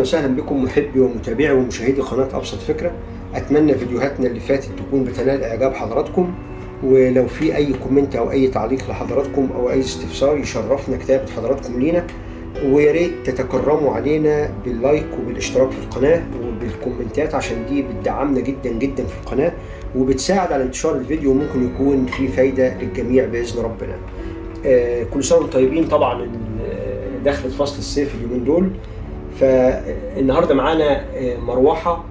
وسهلا بكم محبي ومتابعي ومشاهدي قناة أبسط فكرة. أتمنى فيديوهاتنا اللي فاتت تكون بتنال إعجاب حضراتكم، ولو في أي comment أو أي تعليق لحضراتكم أو أي استفسار يشرفنا كتابة حضراتكم لينا، ويا ريت تتكرموا علينا بال like وبالاشتراك في القناة وبالكومنتات، عشان دي بتدعمنا جدا جدا في القناة وبتساعد على انتشار الفيديو، وممكن يكون في فايدة للجميع بإذن ربنا. كل سنة وانتم طيبين. طبعا دخلت فصل الصيف اليومين دول، فالنهارده معانا مروحة.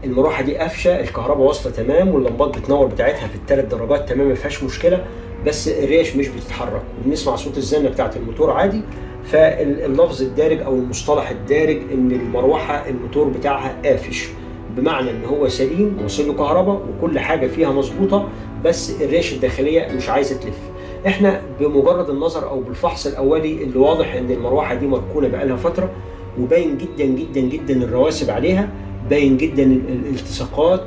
المروحة دي قافشه، الكهرباء واصله تمام، واللمبات بتنور بتاعتها في الثلاث درجات تمام، ما فيهاش مشكلة، بس الريش مش بتتحرك، وبنسمع صوت الزنه بتاعت الموتور عادي. فاللفظ الدارج او المصطلح الدارج ان المروحة الموتور بتاعها قافش، بمعنى ان هو سليم وصل له كهرباء وكل حاجة فيها مظبوطة، بس الريش الداخلية مش عايزه تلف. احنا بمجرد النظر او بالفحص الاولي اللي واضح ان المروحة دي مركونة بقالها فترة، وباين جدا جدا جدا الرواسب عليها، باين جدا الالتصاقات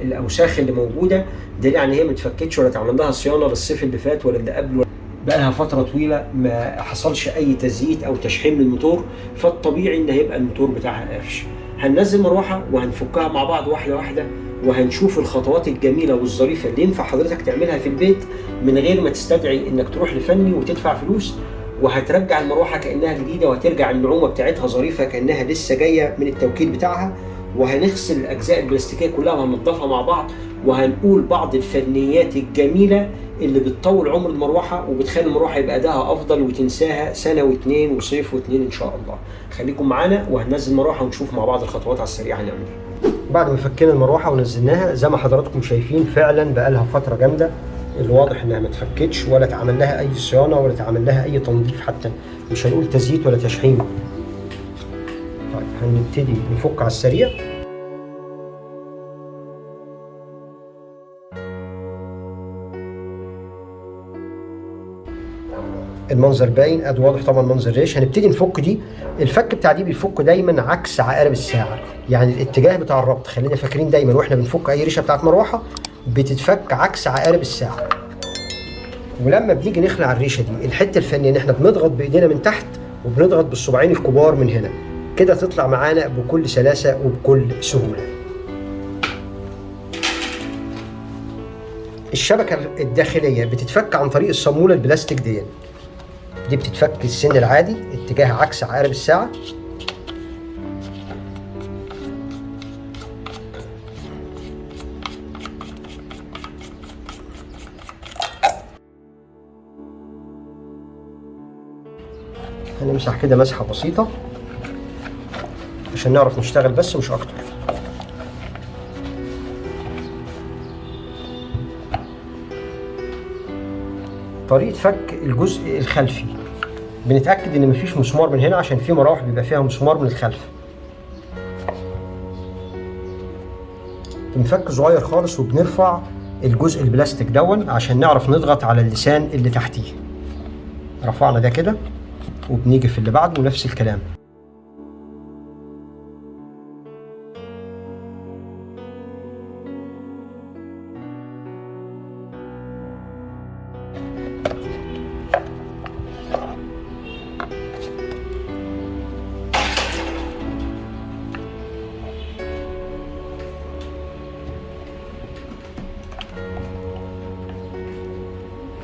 والاوساخ اللي موجودة، دليل على ان هي ما اتفكتش ولا اتعمل لها صيانة للصيف اللي فات ولا اللي قبله، بقالها فترة طويلة ما حصلش اي تزييت او تشحيم للموتور، فالطبيعي ان هيبقى الموتور بتاعها قافش. هننزل مروحة وهنفكها مع بعض واحدة واحدة، وهنشوف الخطوات الجميلة والظريفه اللي ينفع حضرتك تعملها في البيت من غير ما تستدعي انك تروح لفني وتدفع فلوس، وهترجع المروحة كانها جديدة، وهترجع النعومه بتاعتها ظريفة كانها لسه جاية من التوكيل بتاعها، وهنغسل الاجزاء البلاستيكية كلها وهننضفها مع بعض، وهنقول بعض الفنيات الجميلة اللي بتطول عمر المروحة وبتخلي المروحة يبقى اداها افضل وتنساها سنة واثنين وصيف واثنين ان شاء الله. خليكم معانا وهننزل المروحة ونشوف مع بعض الخطوات على السريع هنعمل ايه. بعد ما فكينا المروحة ونزلناها زي ما حضراتكم شايفين فعلا بقالها فترة جامدة، الواضح انها ما اتفكتش ولا اتعمل لها اي صيانة ولا اتعمل لها اي تنظيف، حتى مش هنقول تزييت ولا تشحيم. طيب هنبتدي نفك على السريع. المنظر باين ادي واضح طبعا منظر الريش. هنبتدي نفك دي. الفك بتاع دي بيفك دايما عكس عقارب الساعة، يعني الاتجاه بتاع الربط، خلينا فاكرين دايما واحنا بنفك اي ريشه بتاعت مروحة بتتفك عكس عقارب الساعة. ولما بنيجي نخلع الريشة دي، الحتة الفنية ان احنا بنضغط بايدينا من تحت وبنضغط بالصباعين الكبار من هنا كده، تطلع معانا بكل سلاسة وبكل سهولة. الشبكة الداخلية بتتفك عن طريق الصاموله البلاستيك دي، دي بتتفك السن العادي اتجاه عكس عقارب الساعة. هنمسح كده مسحة بسيطة عشان نعرف نشتغل بس مش أكتر. طريقة فك الجزء الخلفي، بنتأكد إن مفيش مسمار من هنا عشان في مراوح بيبقى فيها مسمار من الخلف. بنفك صغير خالص وبنرفع الجزء البلاستيك دون عشان نعرف نضغط على اللسان اللي تحتيه. رفعنا ده كده وبنيجي في اللي بعده نفس الكلام.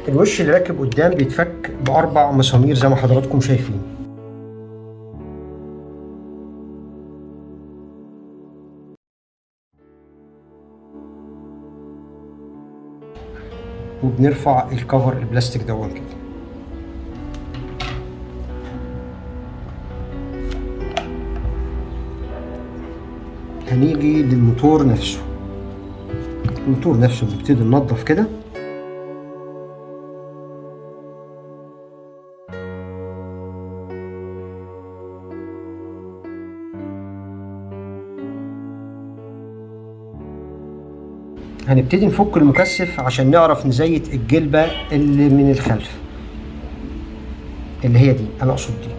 الوش اللي راكب قدام بيتفك بأربع مسامير زي ما حضراتكم شايفين. وبنرفع الكفر البلاستيك دون كده. هنيجي للموتور نفسه. الموتور نفسه بنبتدي ننضف كده. هنبتدي نفك المكثف عشان نعرف نزيت الجلبة اللي من الخلف اللي هي دي، انا اقصد دي.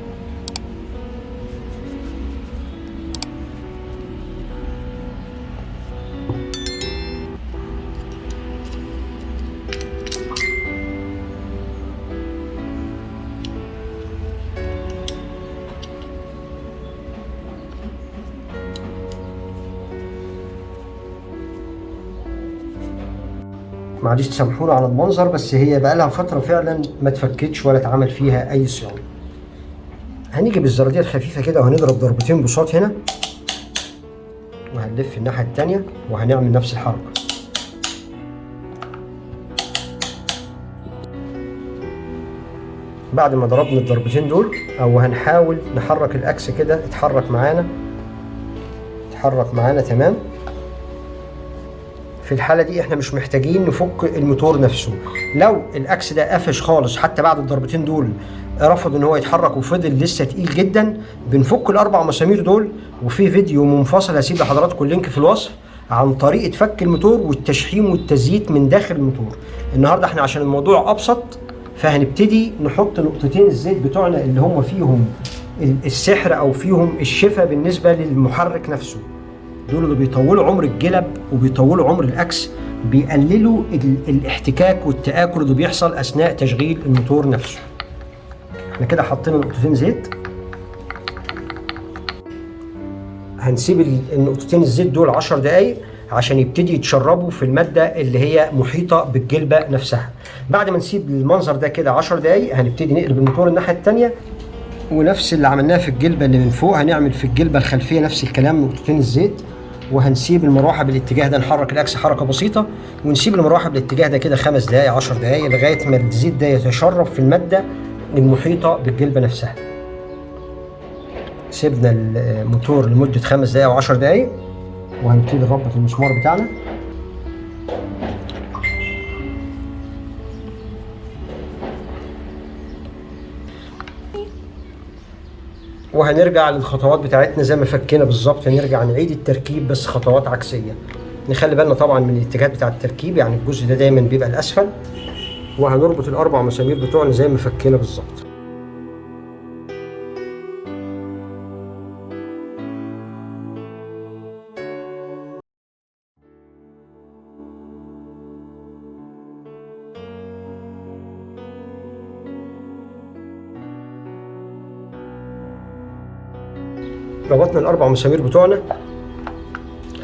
معلش تسامحونا على المنظر، بس هي بقالها فترة فعلا ما اتفكتش ولا اتعمل فيها اي صيانة. هنيجي بالزراديه الخفيفة كده وهنضرب ضربتين بساط هنا، وهنلف الناحية التانية وهنعمل نفس الحركة. بعد ما ضربنا الضربتين دول، او هنحاول نحرك الاكس كده، اتحرك معانا، اتحرك معانا تمام. في الحالة دي احنا مش محتاجين نفك الموتور نفسه. لو الاكس ده قفش خالص حتى بعد الضربتين دول، رفض ان هو يتحرك وفضل لسه تقيل جدا، بنفك الاربع مسامير دول. وفي فيديو منفصل هسيب لحضراتكم ال link في الوصف عن طريقة فك الموتور والتشحيم والتزييت من داخل الموتور. النهارده احنا عشان الموضوع ابسط فهنبتدي نحط نقطتين الزيت بتوعنا اللي هم فيهم السحر او فيهم الشفاء بالنسبة للمحرك نفسه. دول اللي بيطولوا عمر الجلب وبيطولوا عمر الاكس، بيقللوا الاحتكاك والتآكل اللي بيحصل اثناء تشغيل الموتور نفسه. احنا كده حطينا نقطتين زيت، هنسيب النقطتين الزيت دول 10 دقايق عشان يبتدي يتشربوا في المادة اللي هي محيطة بالجلبة نفسها. بعد ما نسيب المنظر ده كده 10 دقايق هنبتدي نقلب الموتور الناحية التانية، ونفس اللي عملناه في الجلبة اللي من فوق هنعمل في الجلبة الخلفية نفس الكلام، نقطتين الزيت، وهنسيب المروحة بالاتجاه ده، نحرك الأكس حركة بسيطة ونسيب المروحة بالاتجاه ده كده 5 دقايق 10 دقايق لغاية ما الزيت ده يتشرب في المادة المحيطة بالجلبة نفسها. سيبنا الموتور لمدة 5 دقايق و10 دقايق، وهنبتدي نربط المسمار بتاعنا. وهنرجع للخطوات بتاعتنا زي ما فكينا بالظبط، هنرجع نعيد التركيب بس خطوات عكسية. نخلي بالنا طبعا من الاتجاهات بتاع التركيب، يعني الجزء ده دايما بيبقى الأسفل، وهنربط الأربع مسامير بتوعنا زي ما فكينا بالظبط. ربطنا الأربع مسامير بتوعنا.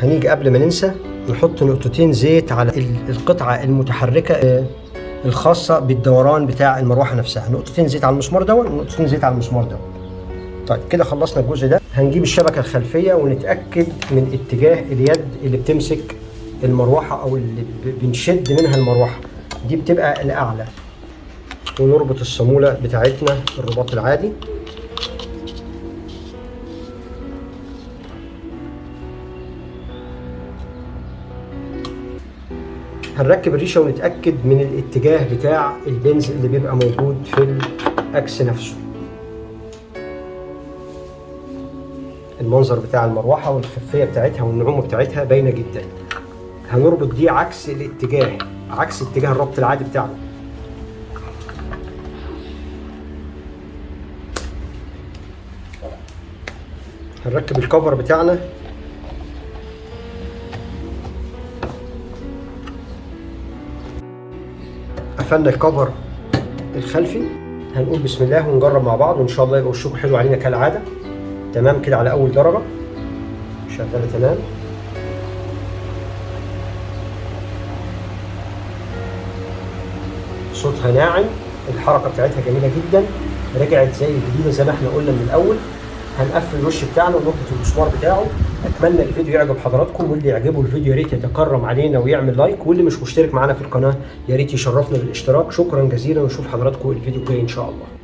هنيجي قبل ما ننسى نحط نقطتين زيت على القطعة المتحركة الخاصة بالدوران بتاع المروحة نفسها، نقطتين زيت على المسمار ده ونقطتين زيت على المسمار ده. طيب كده خلصنا الجزء ده. هنجيب الشبكة الخلفية ونتأكد من اتجاه اليد اللي بتمسك المروحة أو اللي بنشد منها المروحة، دي بتبقى الأعلى. ونربط الصامولة بتاعتنا الرباط العادي. هنركب الريشة ونتأكد من الاتجاه بتاع البنز اللي بيبقى موجود في الأكس نفسه. المنظر بتاع المروحة والخفية بتاعتها والنعومة بتاعتها باينة جدا. هنربط دي عكس الاتجاه، عكس اتجاه الربط العادي بتاعنا. هنركب الكفر بتاعنا. قفلنا الكفر الخلفي. هنقول بسم الله ونجرب مع بعض، وان شاء الله يبقى وشكم حلو علينا كالعادة. تمام كده على اول درجه شغالة تمام. صوتها ناعم، الحركة بتاعتها جميلة جدا، رجعت زي الجديدة زي ما احنا قلنا من الاول. هنقفل الوش بتاعنا ونربط المسمار بتاعه. اتمنى الفيديو يعجب حضراتكم، واللي يعجبه الفيديو يا ريت يتكرم علينا ويعمل like، واللي مش مشترك معانا في القناة يا ريت يشرفنا بالاشتراك. شكرا جزيلا، ونشوف حضراتكم الفيديو الجاي ان شاء الله.